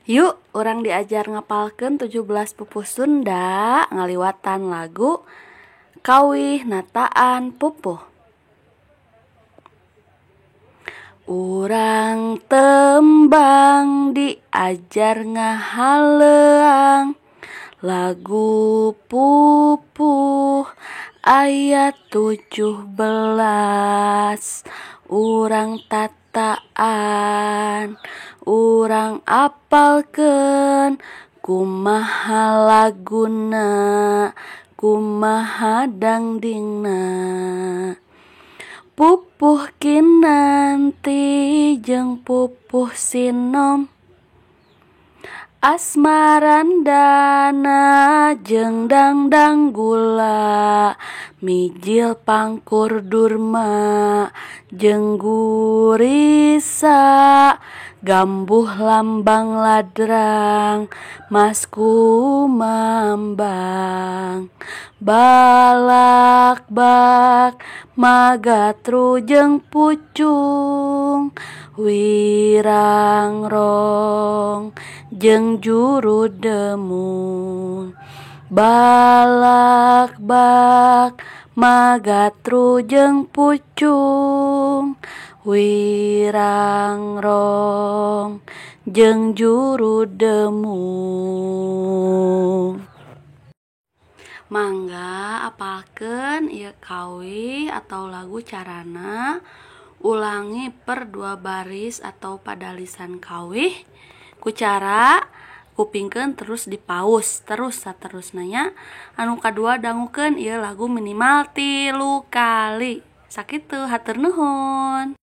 Yuk, urang diajar ngapalkeun 17 pupuh Sunda ngaliwatan lagu Kawih Nataan Pupuh. Urang tembang diajar ngahaleuang lagu pupuh ayat 17. Urang tataan, urang apalkeun kumaha laguna, kumaha dangdingna. Pupuh Kinanti jeung pupuh Sinom, Asmarandana jeung dangdang gula, mijil pangkur durma jeung gurisa, gambuh lambang ladrang mas kumambang, balakbak magatru jeung pucung, wirangrong jeung juru demung, balakbak magatru jeung pucung, wirangrong jeung juru demung. Mangga apalkeun ieu kawih atau lagu carana ulangi per 2 baris atau pada lisan kawih ku cara kupingkeun terus dipaus terus saterusna nya. Anu kadua dangukeun ieu lagu minimal 3 kali. Sakitu, hatur nuhun.